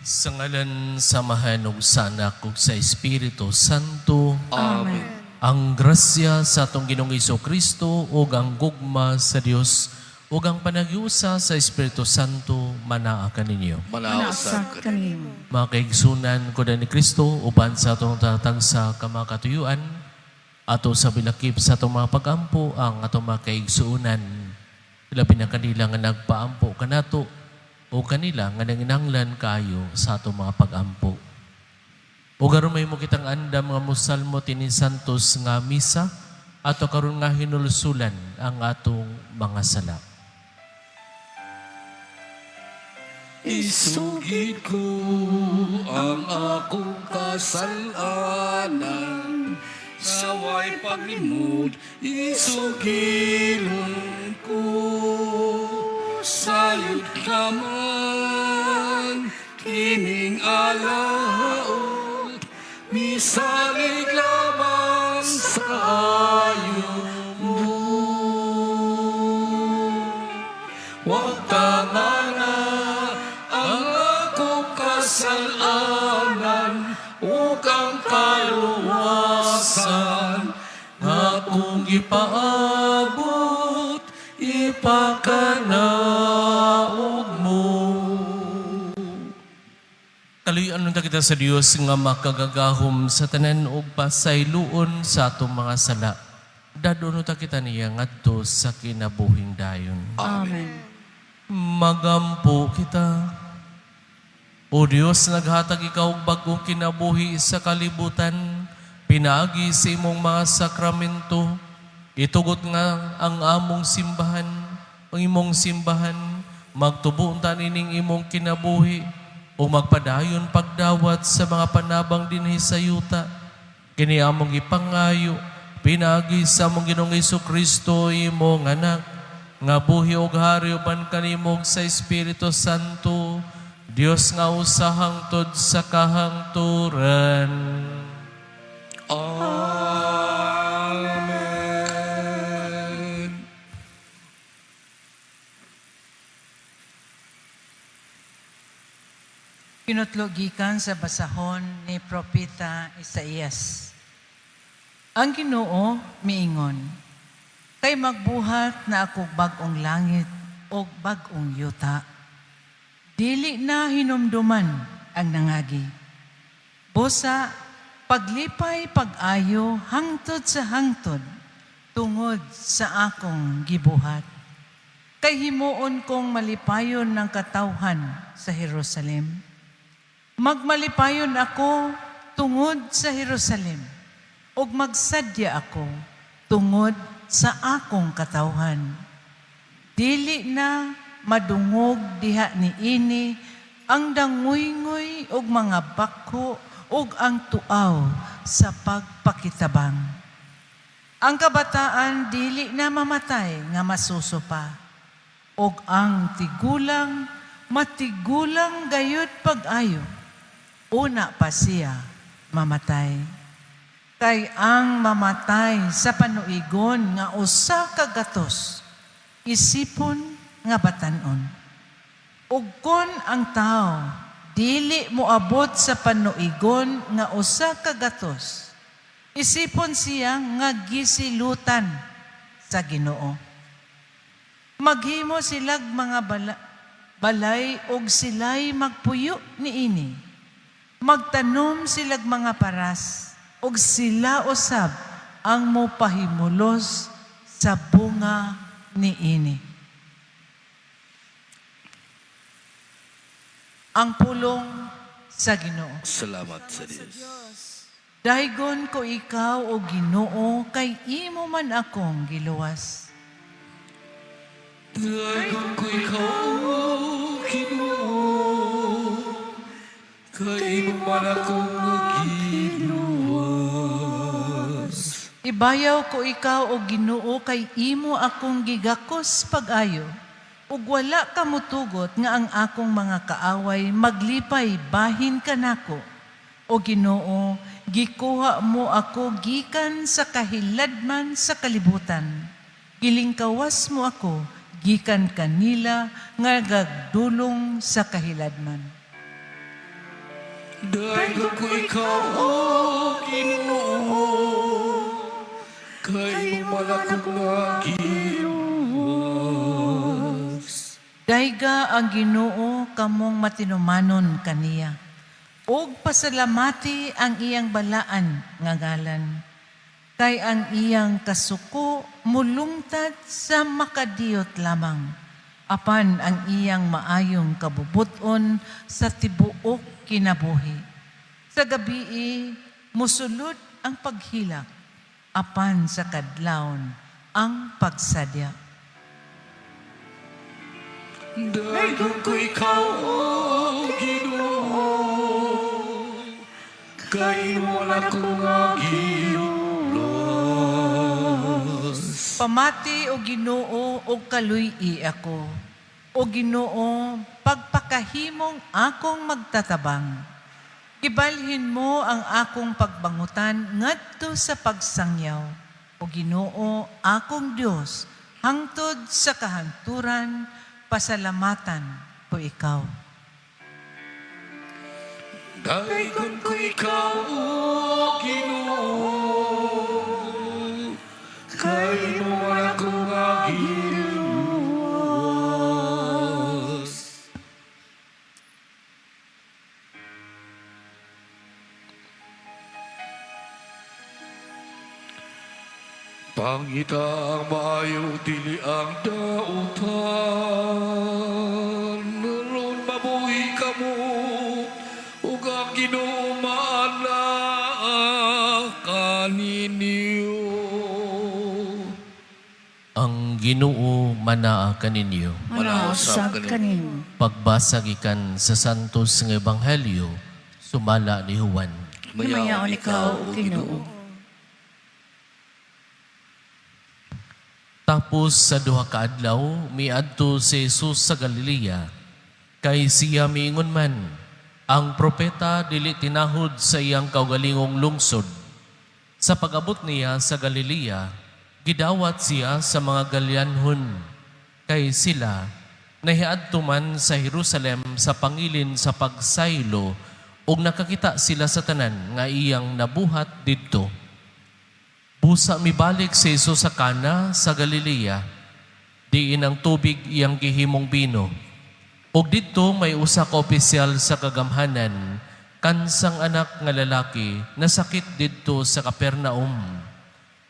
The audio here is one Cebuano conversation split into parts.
Sa ngalan sa Amahan ug sa Anak ug sa Espiritu Santo. Amen. Ang grasya sa atong Ginoong Kristo ug ang gugma sa Dios ug ang panaghiusa sa Espiritu Santo manaa kaninyo. Manaa usab Kanimo. Mga kaigsunan ko ni Kristo uban sa atong tatag sa kamakatuyuan, ato sa bilakip sa atong mga pagampo ang atong mga kaigsuunan, labi na kanila nga nagpaampo kanato o kanila nga nanginanglan kaayo sa atong mga pagampo. O karon may mo kitang andam nga mosalmo tining santos nga misa, ato karon nga hinulsulan ang atong mga sala. Isugid ko ang akong kasalanan sa way paglimod, isugilon ko. Sayod ka man, kining alaot, misalig lamang sa ayo mo. Huwag tangana ang akong kasalanan ug ang kaluwasan nga akong gipaabot, ipakanaog mo. Kaluy-an unta kita sa Dios nga makagagahom sa tanan ug pasayloon sa atong mga sala. Dadon unta kita niya ngadto sa kinabuhing dayon. Amen. Magampo kita. O Dios, naghatag ikaw og bag-ong kinabuhi sa kalibutan, pinaagi sa imong mga sakramento. Itugot nga ang among simbahan, ang imong simbahan, magtubo unta nining imong kinabuhi, o magpadayon pagdawat sa mga panabang dinhi sa yuta. Kini among gipangayo, pinaagi sa among Ginoong Kristo, imong anak, nga buhi og hari uban kanimo ug sa Espiritu Santo, Dios nga usa hangtod sa kahangturan. Amen. Pinutlo gikan sa basahon ni Propeta Isaías. Ang Ginoo miingon, kay magbuhat na ako bag-ong langit o bag-ong yuta. Dili na hinumduman ang nangagi. Busa, paglipay pag-ayo hangtod sa hangtod tungod sa akong gibuhat. Kay himuon kong malipayon ng katawhan sa Jerusalem. Magmalipayon ako tungod sa Jerusalem, ug magsadya ako tungod sa akong katawhan. Dili na madungog diha niini ang danguynguy ug mga bako ug ang tuaw sa pagpakitabang. Ang kabataan dili na mamatay nga masuso pa, ug ang tigulang matigulang gayud pag-ayo. Una pa siya mamatay. Kay ang mamatay sa panuigon nga 100, isipon nga batan-on. Ug kon ang tao dili moabot sa panuigon nga 100, isipon siya nga gisilutan sa Ginoo. Maghimo silag mga balay og sila'y magpuyo niini. Magtanom silag mga paras og sila usab ang mopahimulos sa bunga niini. Ang pulong sa Ginoo. Salamat sa Diyos. Daygon ko ikaw, o Ginoo, kay imo man akong giluwas. Daygon ko ikaw, O Ginoo, kay imo man akong giluwas. Ibayaw ko ikaw, o Ginoo, kay imo akong gigakos pag-ayo. Ug wala ka motugot nga ang akong mga kaaway maglipay bahin kanako. O Ginoo, gikuha mo ako gikan sa kahiladman sa kalibutan. Gilingkawas mo ako gikan kanila nga gagdulong sa kahiladman. Daygon ko ikaw, O Ginoo, kay imo man ako nga giluwas. Dayga ang Ginoo, kamong matinumanon kaniya, ug pasalamati ang iyang balaan nga ngalan. Kay ang iyang kasuko mulungtad sa makadiyot lamang, apan ang iyang maayong kabubuton sa tibuok kinabuhi. Sa gabii musulod ang paghilak, apan sa kadlawon ang pagsadya. Daygon ko ikaw, O Ginoo, kay imo man ako nga giluwas. Pamati, O Ginoo, og kaluy-i ako. O Ginoo, pagpakahimong akong magtatabang. Gibalhin mo ang akong pagbangutan ngadto sa pagsangyaw. O Ginoo, akong Dios, hangtod sa kahangturan, pasalamatan ko ikaw. Daygon ko ikaw, O Ginoo, kay imo man ako nga giluwas. Pangita ang maayo, dili ang dautan. Aron mabuhi kamo, ug ang Ginoo maanaa kaninyo. Ang Ginoo manaa kaninyo. Manausap kanimo. Pagbasa gikan sa Santos nga Ebanghelyo sumala ni Juan. Himayaon ikaw, O Ginoo. Tapos sa duha ka adlaw, miadto si Jesus sa Galilea. Kay siya miingon man, ang propeta dili tinahod sa iyang kaugalingong lungsod. Sa pag-abot niya sa Galilea, gidawat siya sa mga Galyanhon. Kay sila, nahiadto man sa Jerusalem sa pangilin sa pagsaylo, ug nakakita sila sa tanan nga iyang nabuhat didto. Busa mibalik si Jesus sa Kana sa Galilea, diin ang tubig iyang gihimong bino. Ug didto may usa ka opisyal sa kagamhanan, kansang anak nga lalaki, nasakit didto sa Capernaum.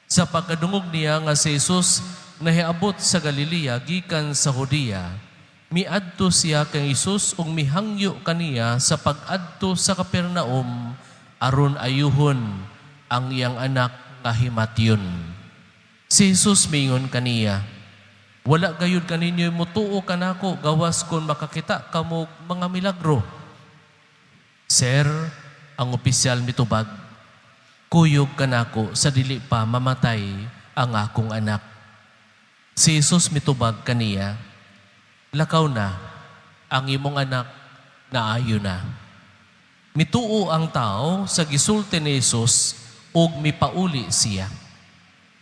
Sa pagkadungog niya nga si Jesus nahiabot sa Galilea gikan sa Judea, miadto siya kang Jesus ug mihangyo kaniya sa pag-adto sa Capernaum aron ayuhon ang iyang anak nga himatyon. Si Jesus miingon kaniya, "Wala gayud kaninyo mutuo kanako gawas kon makakita kamo mga milagro." "Sir," ang opisyal mitubag, "kuyog kanako sa dili pa mamatay ang akong anak." Si Jesus mitubag kaniya, "Lakaw na, ang imong anak naayo na." Mituo ang tao sa gisulti ni Jesus ug mipauli siya.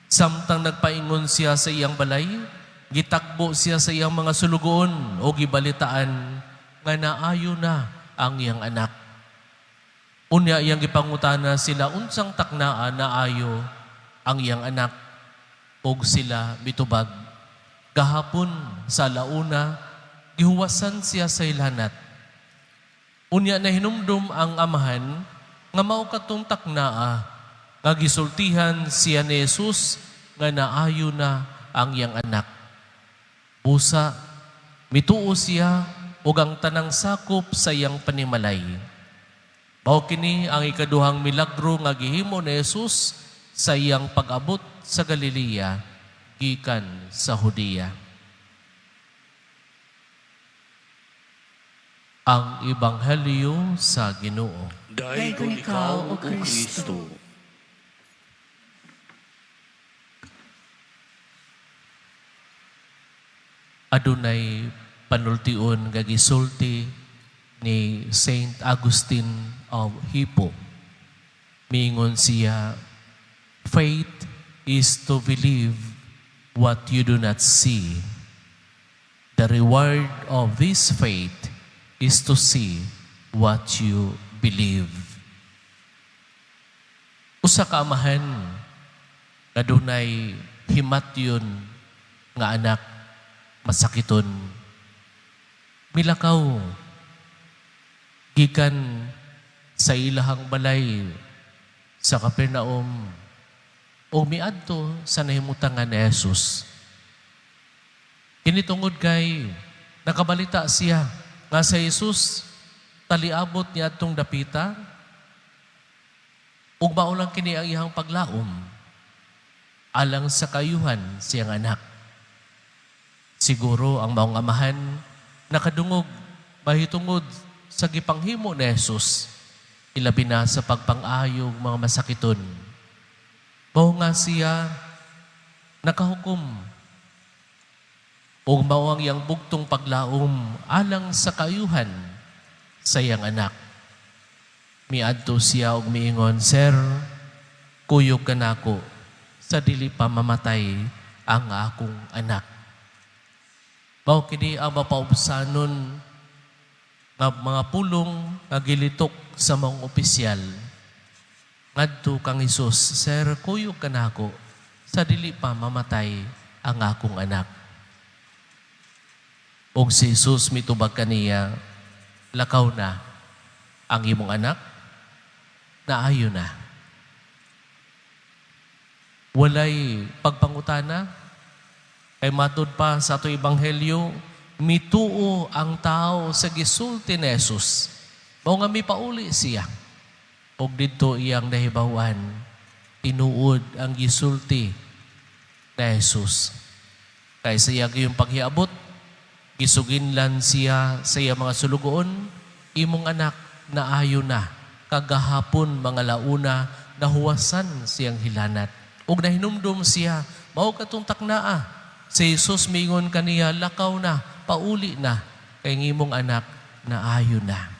Samtang nagpaingon siya sa iyang balay, gitagbo siya sa iyang mga sulugoon o gibalitaan nga naayo na ang iyang anak. Unya iyang gipangutana sila unsang taknaa naayo ang iyang anak, ug sila mitubag, "Gahapon sa 1:00 gihuwasan siya sa ilhanat." Unya nahinumdum ang amahan nga mao katong taknaa nga gisultihan siya ni Jesus nga naayo na ang iyang anak. Busa mituo siya ug ang tanang sakop sa iyang panimalay. Mao kini ang ikaduhang milagro nga gihimo ni Jesus sa iyang pag-abot sa Galilea gikan sa Judea. Ang Ebanghelyo sa Ginoo. Daygon ikaw, O Kristo. Adunay panultion nga gisulti ni Saint Augustine of Hippo. Miingon siya, "Faith is to believe what you do not see. The reward of this faith is to see what you believe. Usa ka amahan nga dunay himatyon nga anak, masakiton. Milakaw gikan sa ilahang balay sa Capernaum o miadto sa nahimutangan ni Jesus. Kini tungod kay nakabalita siya nga sa Jesus taliabot niya atong dapita ug mao lang kini ang iyang paglaom alang sa kaayuhan siyang anak. Siguro ang maong amahan nakadungog mahitungod sa gipanghimo ni Jesus, ilabi na sa pagpang-ayo og mga masakiton. Mao nga siya nakahukom ug mao ang iyang bugtong paglaom alang sa kaayuhan sa iyang anak. Miadto siya og miingon, "Sir, kuyog ka nako sa dili pa mamatay ang akong anak." Mao kini ang mapaubsanon nga mga pulong nga gilitok sa mga opisyal ngadto kang Hesus, "Sir, kuyog ka nako sa dili pa mamatay ang akong anak." Og si Jesus mitubag kaniya, "Lakaw na, ang imong anak naayo na." Walay pagpangutana kay matud pa sa ato ebanghelyo, mituo ang tao sa gisulti ni Jesus. Mao nga mipauli siya. Og didto iyang nahibaw-an, tinuod ang gisulti ni Jesus. Kay sa iya yung paghiabot, gisuginlan siya sa iya mga sulugoon, "Imong anak naayo na." Kagahapon mga launa, nahuwasan siyang hilanat. Ug nahinumdum siya, mao katong taknaa. Si Jesus mingon kaniya, "Lakaw na, pauli na, kay ang imong anak naayo na."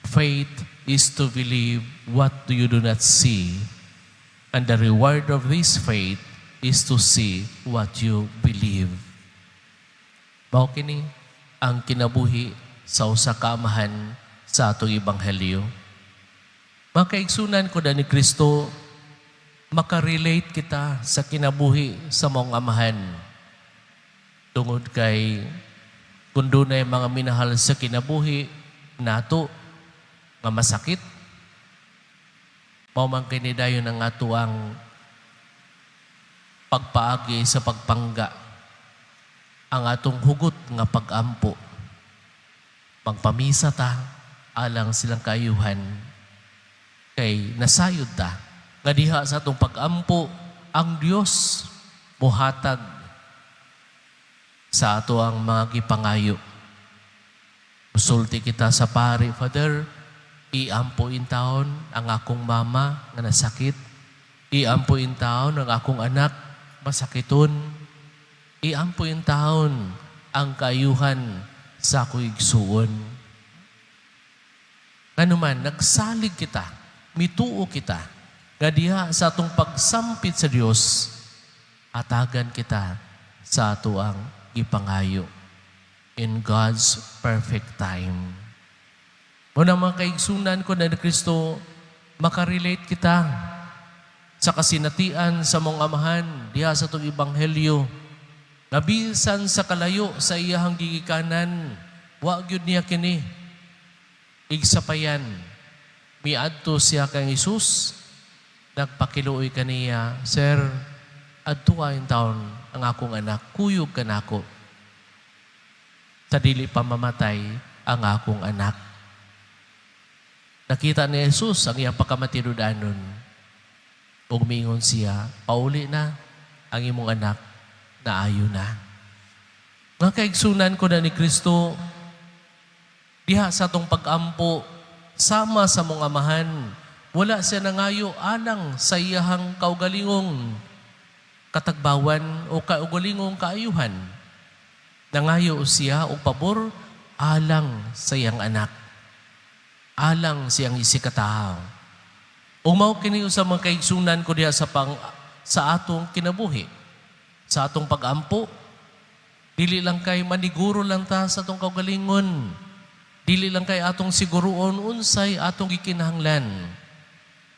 Faith is to believe what you do not see. And the reward of this faith is to see what you believe. Mao kini ang kinabuhi sa usa ka amahan sa atong ebanghelyo. Mga kaigsunan ko ni Kristo, makarelate kita sa kinabuhi sa maong amahan. Tungod kay kung dunay mga minahal sa kinabuhi nato nga masakit, mao man kini dayon ang ato ang pagpaagi sa pagpangga, ang atong hugot nga pagampo. Magpamisa ta alang silang kaayuhan kay nasayod ta nga diha sa atong pagampo ang Dios mohatag sa ato ang mga gipangayo. Musulti kita sa pari, "Father, iampo in taon ang akong mama nga nasakit. Iampo in taon ang akong anak masakiton. Iampo in taon ang kaayuhan sa akong igsuon." Nganuman, nagsalig kita, mituo kita, nga diha sa atong pagsampit sa Dios, atagan kita sa ato ang gipangayo in God's perfect time. Muna, mga kaigsunan ko na ni Kristo, makarelate kita sa kasinatian sa maong amahan diha sa atong ebanghelyo. Nga bisan sa kalayo sa iyahang gigikanan, wa gyud niya kini igsapayan. Miadto siya kang Jesus, nagpakiluoy kaniya, "Sir, adto in taon ang akong anak, kuyog ka nako sa dili pa mamatay ang akong anak." Nakita ni Jesus ang iyang pagkamatinud-anon. Ug miingon siya, "Pauli na, ang imong anak naayo na." Mga kaigsunan ko na ni Kristo, diha sa atong pag-ampo, sama sa maong amahan, wala siya nangayo alang sa iyahang kaugalingong katagbawan o kaugalingong kaayuhan. Nangayo siya og pabor alang sa iyang anak. Alang siyang isigkatawo. Ug mao kini sa mga kaigsunan ko diha sa atong kinabuhi, sa atong pag-ampo, dili lang kay maniguro lang ta sa atong kaugalingon. Dili lang kay atong siguruon unsay atong gikinahanglan.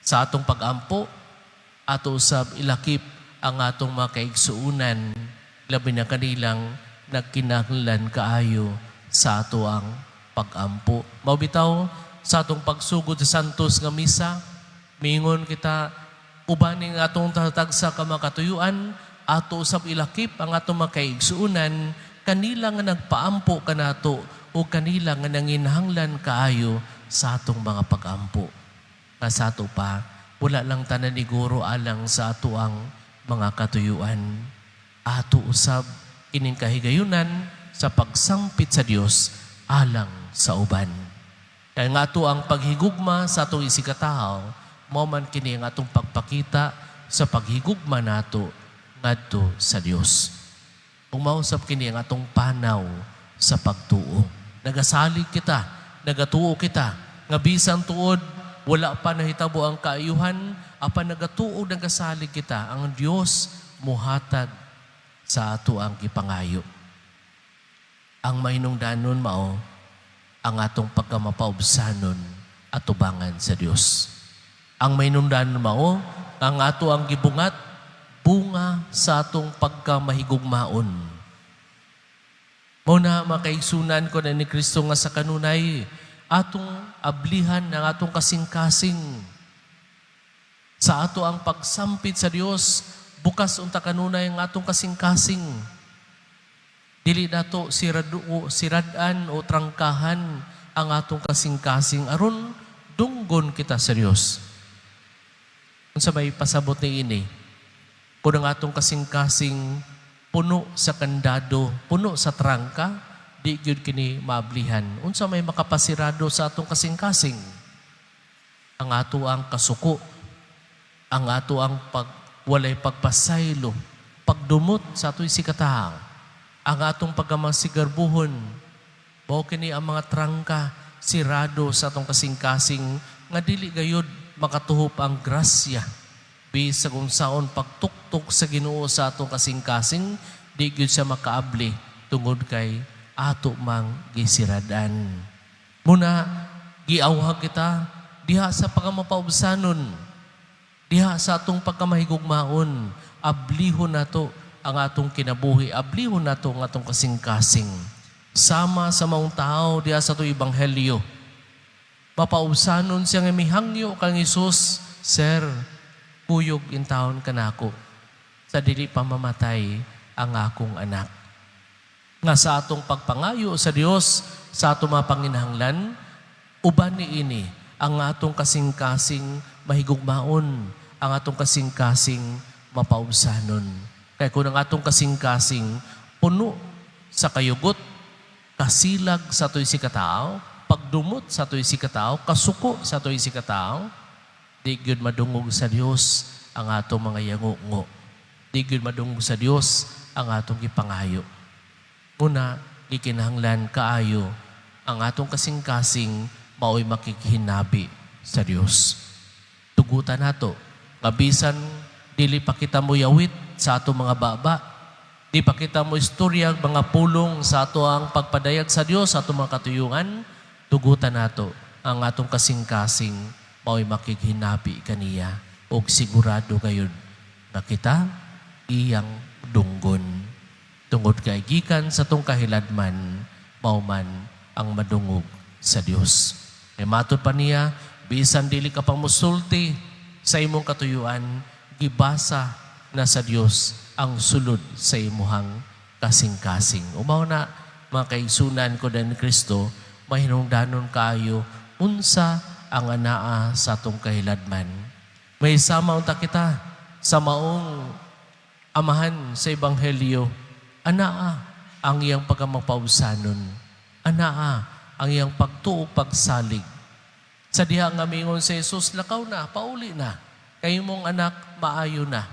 Sa atong pagampo, ato usab ilakip ang atong mga kaigsuunan, labi na kanilang nagkinahanglan kaayo sa ato ang pagampo. Mao bitaw sa atong pagsugod sa Santos nga Misa, mingon kita uban ning atong tatagsa ka mga katuyuan, ato usab ilakip ang atong mga kaigsuunan, kanila nga nagpaampo kanato o kanila nga nanginahanglan kaayo sa atong mga pagampo. Nga sa ato pa, wala lang tanan niguro alang sa ato ang mga katuyuan. Ato usab kining kahigayunan sa pagsampit sa Dios alang sa uban. Kaya nga ato ang paghigugma sa atong isigkatawo, mao man kini ang atong pagpakita sa paghigugma nato ngadto sa Dios. Ug mao usab kini ang atong panaw sa pagtuo. Nagasalig kita, nagatuo kita, nga bisan tuod wala pa nahitabo ang kaayuhan, apan nagatuo, nagasalig kita, ang Dios muhatag sa ato ang gipangayo. Ang mahinungdanon mao ang atong pagkamapaubsanon atubangan sa Dios. Ang mahinungdanon mao ang ato ang gibungat bunga sa atong pagkamahigugmaon. Mao na, mga kaigsunan ko na ni Kristo, nga sa kanunay atong ablihan ang atong kasing-kasing sa ato ang pagsampit sa Dios, bukas unta kanunay ang atong kasing-kasing. Dili nato sirad-an o trangkahan ang atong kasing-kasing aron dunggon kita sa Dios. Unsa may pasabot ni ini? Kung ang atong kasing-kasing puno sa kandado, puno sa trangka, di gyud kini maablihan. Unsa may makapasirado sa atong kasing-kasing? Ang ato ang kasuko, ang ato ang walay pagpasaylo, pagdumot sa ato isigkatawo, ang atong pagkamasigarbuhon, mao kini ang mga trangka, sirado sa atong kasing-kasing nga dili gayud makatuhop ang grasya. Bisag unsaon pagtuktok sa Ginoo sa atong kasing-kasing, di gyud siya makaabli tungod kay ato mang gisiradan. Muna, giawhag kita diha sa pagkamapaubsanon, diha sa atong pagkamahigugmaon, ablihon nato ang atong kinabuhi, ablihon nato ang atong kasing-kasing. Sama sa maong tao diha sa atong ebanghelyo. Mapaubsanon siya nga mihangyo kang Hesus, "Sir, kuyog intawon kanako sa dili pa mamatay ang akong anak." Nga sa atong pagpangayo sa Dios sa atong mga panginahanglan, uban ni ini ang atong kasing-kasing mahigugmaon, ang atong kasing-kasing mapaubsanon. Kaya kung ang atong kasing-kasing puno sa kayugot, kasilag sa ato'y isigkatawo, pagdumot sa ato'y isigkatawo, kasuko sa ato'y isigkatawo, di gyud madungog sa Dios ang atong mga yangungo. Di gyud madungog sa Dios ang atong gipangayo. Una, gikinahanglan kaayo ang atong kasing-kasing mao'y makighinabi sa Dios. Tugutan nato nga bisan dili pa kita mo yawit sa atong mga baba, di pa kita mo istorya mga pulong sa ato ang pagpadayag sa Dios sa atong mga katuyungan, tugutan nato ang atong kasing-kasing mao'y makighinabi kaniya og sigurado gayud nga kita iyang dunggon. Tungod kay gikan sa atong kahiladman, mao man ang madungog sa Dios. Kay matod pa niya, bisan dili ka pang musulti sa imong katuyuan, gibasa na sa Dios ang sulod sa imuhang kasing-kasing. Ug mao na, mga kaigsunan ko ni Kristo, mahinungdanon kaayo unsa ang anaa sa atong kahiladman. May sama unta kita sa maong amahan sa ebanghelyo, anaa ang iyang pagkamapaubsanon. Anaa ang iyang pagtuo, pagsalig. Sa diha nga mingon si Jesus, "Lakaw na, pauli na. Kay imong anak maayo na."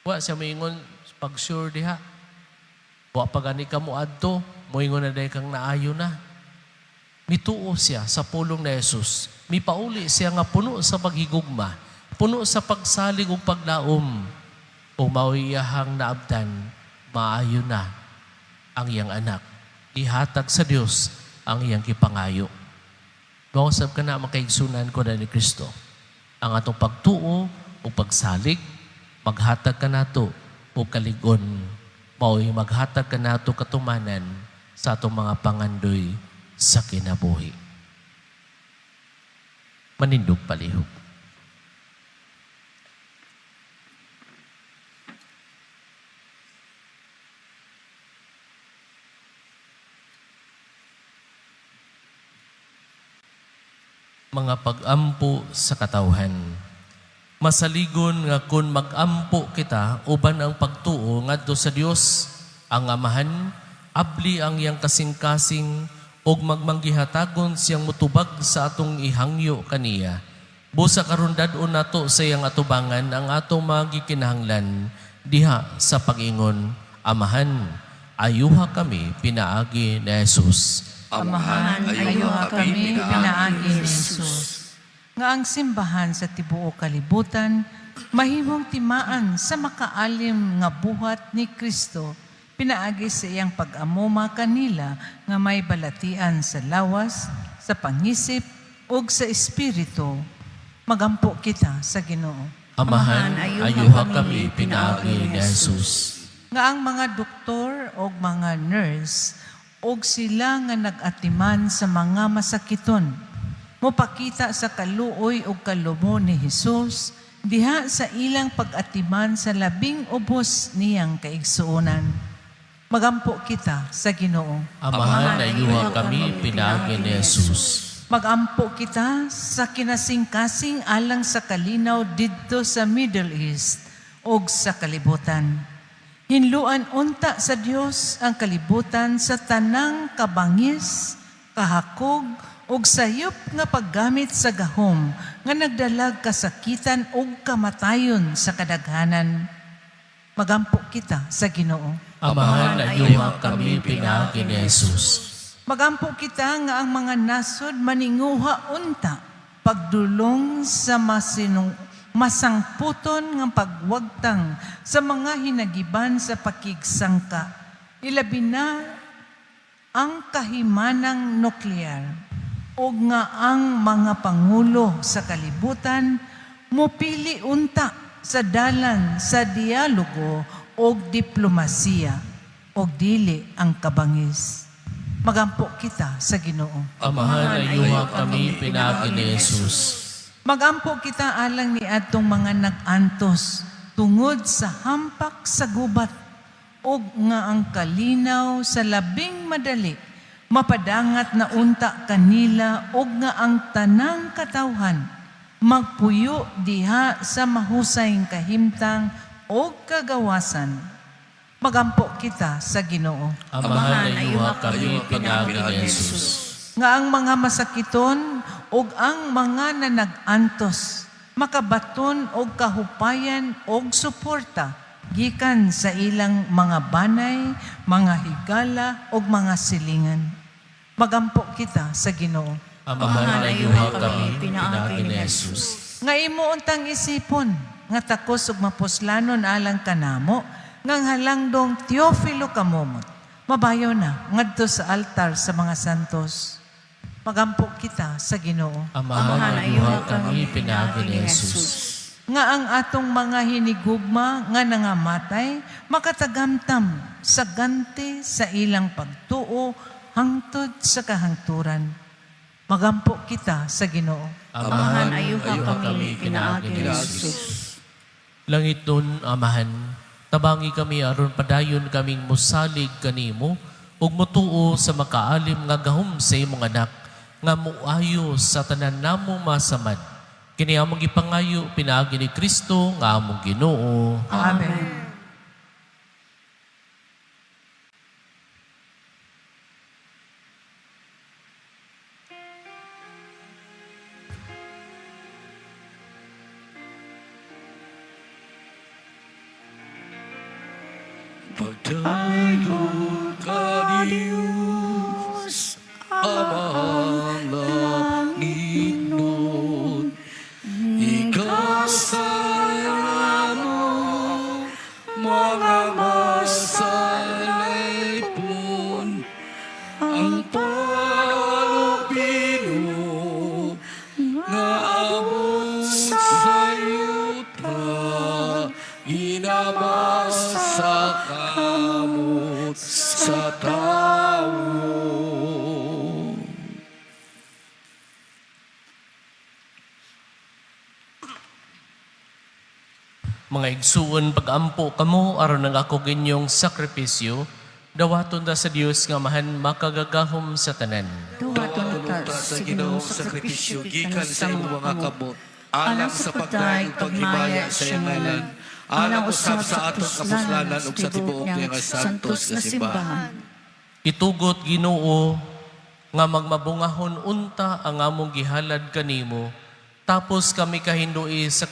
Wa siya moingon, "Pag sure diha. Wa pa gani ka mo adto, moingon na dayon kang naayo na." Mituo siya sa pulong ni Jesus. Mipauli siya nga puno sa paghigugma, puno sa pagsalig ug paglaom. Ug mao'y iyahang naabtan, maayo na ang iyang anak. Ihatag sa Dios. ang iyang gipangayo. Mao sab kana, mga kaigsunan ko na ni Kristo. Ang atong pagtuo o pagsalig, maghatag kanato og kalig-on. Mao'y maghatag kanato katumanan sa atong mga pangandoy sa kinabuhi. Manindog palihog. Mga pag-ampo sa katawhan. Masaligon nga kung mag-ampo kita uban ang pagtuo ngadto sa Dios ang Amahan, abli ang iyang kasing-kasing ug magmanggihatagon siyang mutubag sa atong ihangyo kaniya. Busa karon dad-on nato sa iyang atubangan ang atong mga gikinahanglan diha sa pag-ingon, "Amahan, ayuha kami pinaagi ni Jesus." Amahan, ayuha kami pinaagi ni Jesus. Nga ang simbahan sa tibuok kalibutan mahimong timaan sa makaalim nga buhat ni Kristo pinaagi sa iyang pag-amuma kanila nga may balatian sa lawas, sa pangisip ug sa espiritu. Magampo kita sa Ginoo. Amahan, ayuha kami pinaagi ni Jesus. Nga ang mga doktor o mga nurse og sila nga nag-atiman sa mga masakiton mopakita sa kaluoy ug kalumo ni Hesus diha sa ilang pag-atiman sa labing ubos niyang kaigsuonan. Magampo kita sa Ginoo. Amahan, ayuha kami pinaagi ni Jesus. Magampo kita sa kinasingkasing alang sa kalinaw didto sa Middle East ug sa kalibutan. Hinluan unta sa Dios ang kalibutan sa tanang kabangis, kahakog ug sayop nga paggamit sa gahom nga nagdalag kasakitan ug kamatayon sa kadaghanan. Magampo kita sa Ginoo. Amahan, ayuha kami pinaagi ni Jesus. Magampo kita nga ang mga nasod maninguha unta pagdulong sa masangputon nga pagwagtang sa mga hinagiban sa pakigsangka. Ilabi na ang kahimanang nuklear ug nga ang mga pangulo sa kalibutan mupili unta sa dalan sa dialogo og diplomasiya og dili ang kabangis. Magampo kita sa Ginoo. Amahan, ayuha kami pinaagi ni Jesus. Magampo kita alang ni atong mga nag-antos tungod sa hampak sa gubat ug nga ang kalinaw sa labing madali mapadangat na unta kanila ug nga ang tanang katawhan magpuyo diha sa mahusay kahimtang ug kagawasan. Magampo kita sa Ginoo. Amahan, ayuha kami pinaagi ni Jesus. Nga ang mga masakiton ug ang mga nanag-antos makabaton og kahupayan og suporta gikan sa ilang mga banay, mga higala ug mga silingan. Magampo kita sa Ginoo. Amahan, ayuha kami pinaagi ni Jesus. Nga imo untang isipon nga takos ug mapuslanon alang kanamo nga ang halangdong Teofilo Camomot mabayo na ngadto sa altar sa mga santos. Magampo kita sa Ginoo. Amahan, ayuha kami pinaagi ni Jesus. Nga ang atong mga hinigugma nga nangamatay makatagamtam sa ganti sa ilang pagtuo hangtod sa kahangturan. Magampo kita sa Ginoo. Amahan, ayuha kami pinaagi ni Jesus. Langit nun, Amahan, tabangi kami aron padayon kaming musalig kanimo ug mutuo sa makaalim nga gahom sa imong anak nga muayo sa tanan namo masamad. Kini among gipangayo pinaagi ni Kristo nga among Ginoo. Amen. Pagdayon ka Diyos, Amang langit nun, ikasala mo, mga masalaypon, ang pagtuo. Mga igsuon, pag-ampo kamo aron ang ako ug inyong sakripisyo dawaton ta sa Dios nga Amahan makagagahom sa tanan. Duwaton Duwaton ta ta sa sa Ginoo Ginoong sakripisyo sakripisyo gikan gikan sa sa imong mga mga kamot. kamot, alang sa pagdayeg ug paghimaya sa iyang ngalan, alang usab sa atong kapuslanan ug sa tibuok niya nga santos nga simbahan. Itugot, Ginoo, nga magmabungahon unta ang among gihalad kanimo, tapos kami kahindui sa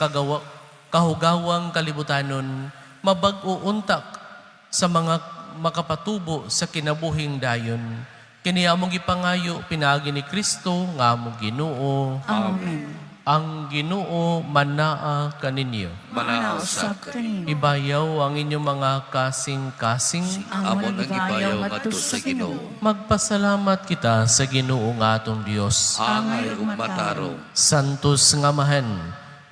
kahugawang kalibutanon, mabag-o unta sa mga makapatubo sa kinabuhing dayon. Kini among gipangayo pinaagi ni Kristo nga among Ginoo. Amen. Ang Ginoo manaa kaninyo. Manaa Manaa usab usab kanimo. Ibayaw ang inyong mga kasing-kasing. Amon ang ibayaw ngadto sa Ginoo. Magpasalamat kita sa Ginoo nga atong Dios. Angay ug matarong. Santos nga Amahan,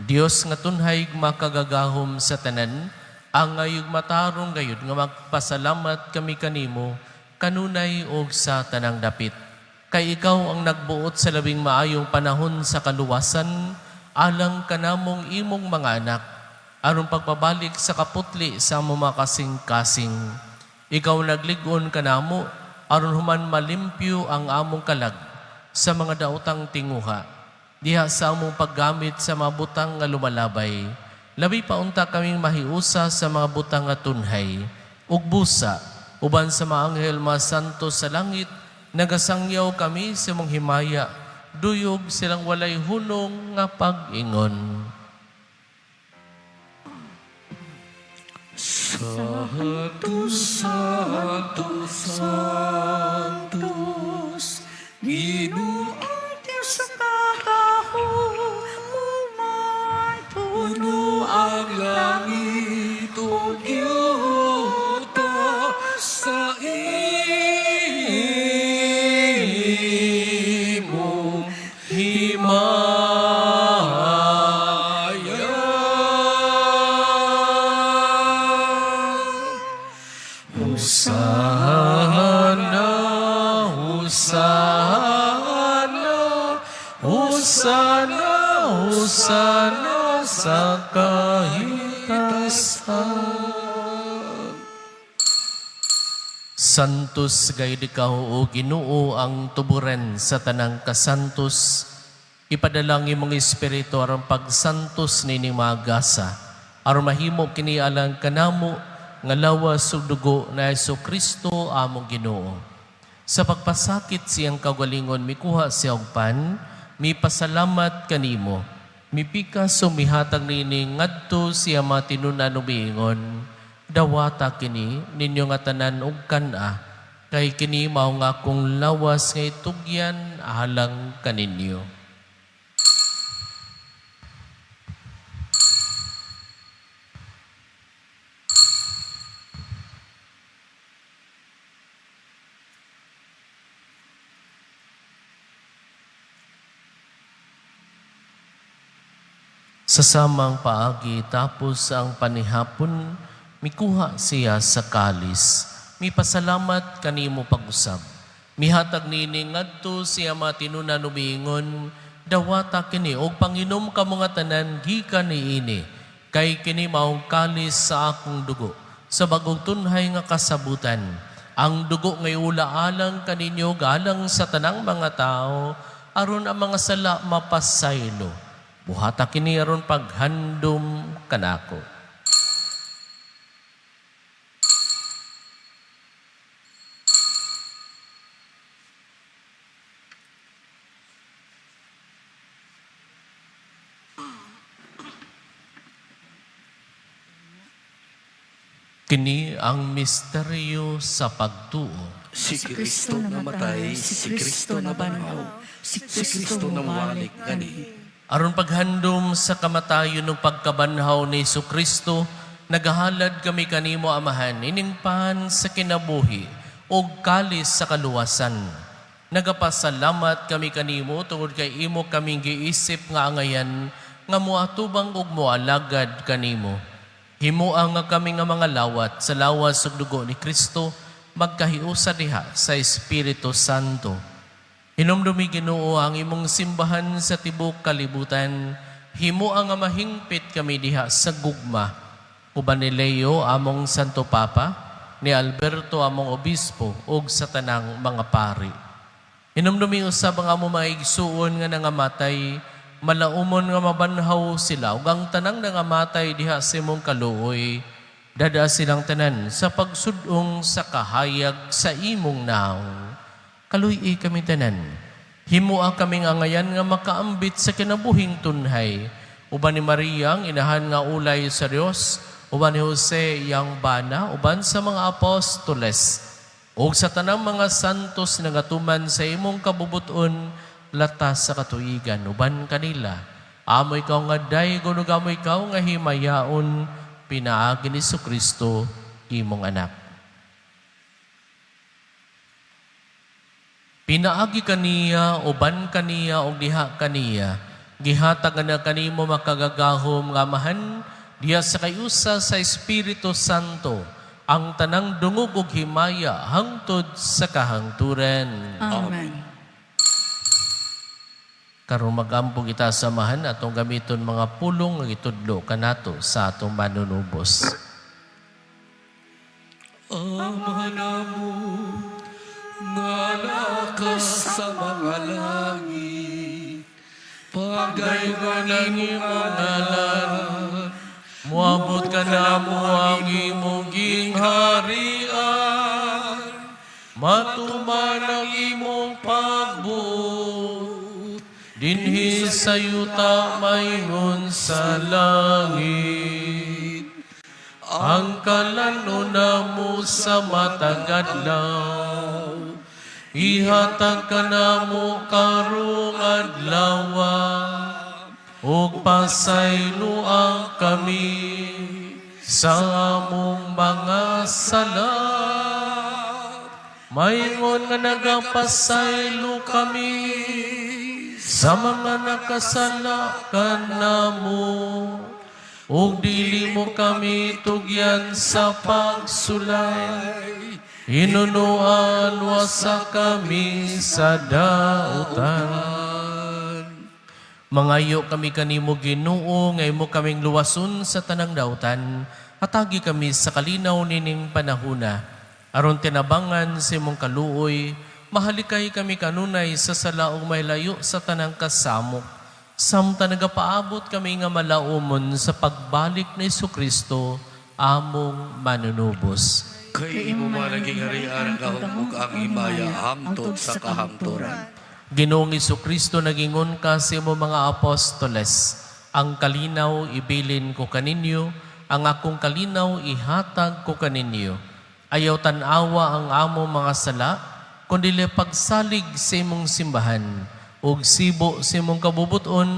Dios nga tunhay makagagahom sa tanan, angay ug matarong gayud nga magpasalamat kami kanimo kanunay og sa tanang dapit. Kay ikaw ang nagbuot sa labing maayong panahon sa kaluwasan, alang kanamong imong mga anak, aron pagpabalik sa kaputli sa among mga kasing-kasing. Ikaw naglig-on kanamo aron human malimpyo ang among kalag sa mga daotang tinguha. Diha sa among paggamit sa mga butang nga lumalabay. Labi pa unta kaming mahiusa sa mga butang nga tunhay. Ug busa, uban sa mga anghel mga santo sa langit, nagasangyaw kami sa imong himaya, duyog silang walay hunong nga pag-ingon. Santo, Santo, Santos, Ginoo Ginoo Diyos sa kagahuman, puno puno ang langit ug yuta sa imong himaya. Hosana, Hosana, Hosana, Hosana sa kahitasan. Santos gayud ikaw o Ginoo ang tuburan sa tanang kasantos. Ipadala ang imong espiritu aron pagsantos nining mga gasa. Aron mahimo kini alang kanamo nga lawas ug dugo na Hesus Kristo among Ginoo. Sa pagpasakit siyang kaugalingon, mikuha siya og pan, mipasalamat kanimo. Mipikas o mihatag niini ngadto siya matinunan umiingon. Dawata kini ninyo nga tanan og kan-a, kay kini mao nga akong lawas nga itugyan alang kaninyo. Sa samang paagi tapos ang panihapon, mikuha siya sa kalis. Mipasalamat kanimo pag-usab. Mihatag niini ngadto siya matinunan umiingon, dawata kini og panginom kamo nga tanan gikan niini, kay kini maong kalis sa akong dugo sa bagong tunhay nga kasabutan. Ang dugo ngay ula alang kaninyo galang sa tanang mga tao aron ang mga sala mapasaylo. Buhata kini aron paghandom kanako. Kini ang misteryo sa pagtuo. Si Kristo namatay, si Kristo nabanhaw, si si Kristo namawalik gani. Aron paghandom sa kamatayon ug pagkabanhaw ni Kristo, nagahalad kami kanimo Amahan ining pan sa kinabuhi ug kalis sa kaluwasan. Nagapasalamat kami kanimo tungod kay imo kaming giisip nga angayan nga moatubang ug moalagad kanimo. Himoa nga kami nga mga lawat sa lawas ug dugo ni Kristo magkahiusa diha sa Espiritu Santo. Hinumdumi, Ginoo, ang imong simbahan sa tibok kalibutan. Himoa nga mahingpit kami diha sa gugma. Uban ni Leo among Santo Papa, ni Alberto among Obispo ug sa tanang mga pari. Hinumdumi usab ang among mga igsuon nga nangamatay, malaumon nga mabanhaw sila ug ang tanang nangamatay diha sa imong kaluoy, dad-a silang tanan sa pagsud-ong sa kahayag sa imong nawong. Kaluy-i kami tanan. Himoa kaming angayan nga makaambit sa kinabuhing tunhay. Uban ni Maria, ang inahan nga ulay sa Dios, uban ni Jose iyang bana, uban sa mga apostoles, ug sa tanang mga santos nga nagatuman sa imong kabubuton, latas sa katuigan, uban kanila. Amo ikaw nga daygon ug amo ikaw nga himayaon, pinaagi ni Kristo imong anak. Pinaagi kaniya, uban kaniya, ug diha kaniya. Gihatag na kanimo makagagahom nga Amahan, diha sa kayusa sa Espiritu Santo, ang tanang dungog ug himaya hangtod sa kahangturan. Amen. Karon magampo kita sa Amahan atong gamiton mga pulong nga gitudlo kanato sa atong manunubos. Ama namo nga naa ka sa mga langit, pagdayugan ang imong ngalan, muabot kanamo ang imong gingharian, matuman ang imong pagbuot, dinhi sa yuta maingon sa langit. Ang kalan-on namo sa matag adlaw, ihatag kanamo karong adlawa, ug pasayloa kami sa among mga sala, maingon nga nagapasaylo kami sa mga nakasala kanamo, ug dili mo kami tugyan sa pagsulay, hinunoan wasa kami sa dautan. Mangayo kami kanimo, Ginoo, nga imo kaming luwason sa tanang dautan. Hatagi kami sa kalinaw nining panahuna, aron tinabangan sa imong kaluoy, mahalikay kami kanunay sa sala ug mahilayo sa tanang kasamok, samtang nagapaabot kami nga malaumon sa pagbalik ni Kristo among manunubos. Kay imo man ang gingharian, ang gahom ug ang himaya hangtod sa kahangturan. Ginoong Kristo, nagingon ka sa imong mga apostoles, "Ang kalinaw ibilin ko kaninyo, ang akong kalinaw ihatag ko kaninyo. Ayaw tan-awa ang among mga sala, kundi pagsalig sa imong simbahan. Ug sibo sa imong kabubuton,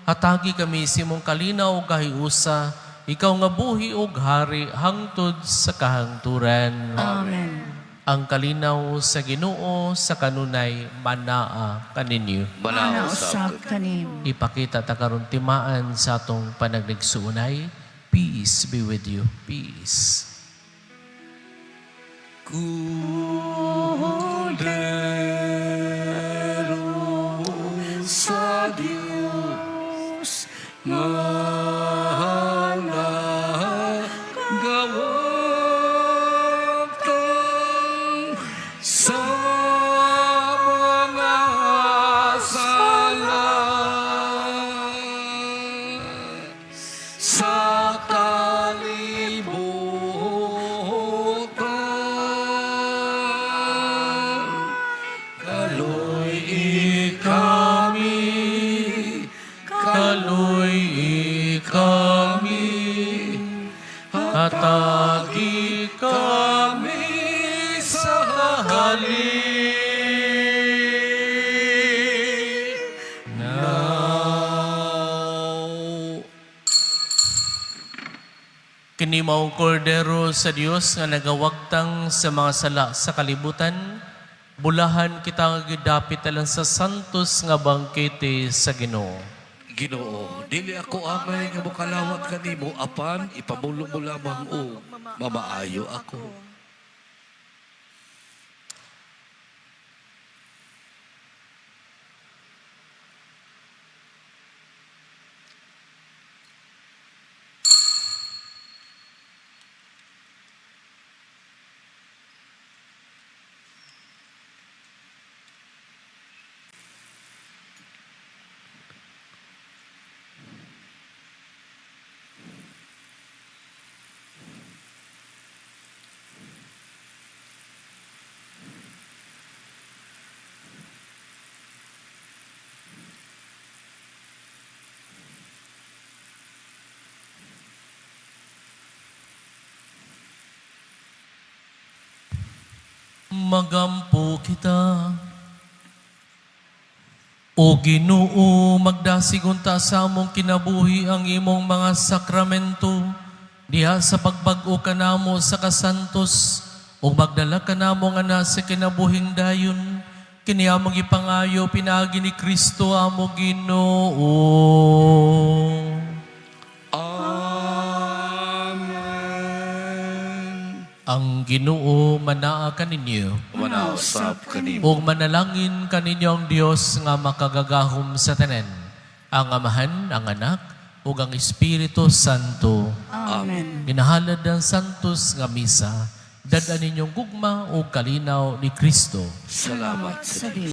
hatagi kami sa imong kalinaw ug kahiusa, ikaw nga buhi ug hari hangtod sa kahangturan." Amen. Ang kalinaw sa Ginoo sa kanunay manaa kaninyo. Manaa Mana usab usab kanimo. Ipakita ta karon timaan sa atong panagligsuonay. Peace be with you. Peace. Kordero sa Dios nga nagawagtang sa mga sala sa kalibutan. Kaluy-i kami, Kaluy-i kami, hatagi kami kami sa kalinaw. Kini maong kordero sa Dios nga nagawagtang sa mga sala sa kalibutan, bulahan kita nga gidapit alang sa santos nga bangkete sa Ginoo. Ginoo, dili ako angay nga mokalawat kanimo, apan ipamulong mo lamang og mamaayo ako. Magampo kita. O Ginoo, magdasig unta sa among kinabuhi ang imong mga sakramento. Diha sa pagbag-o kanamo sa kasantos, ug magdala kanamo nga na sa kinabuhing dayon. Kini among ipangayo pinaagi ni Kristo among Ginoo. Amen. Ang Ginoo manaa kaninyo. Manausap kanimo. Ug manalangin kaninyo ang Dios nga makagagahom sa tanan, ang Amahan, ang Anak, ug ang Espiritu Santo. Amen. Ginahalad ang Santos nga Misa, dad-an ninyong gugma ug kalinaw ni Kristo. Salamat sa Sa Diyos.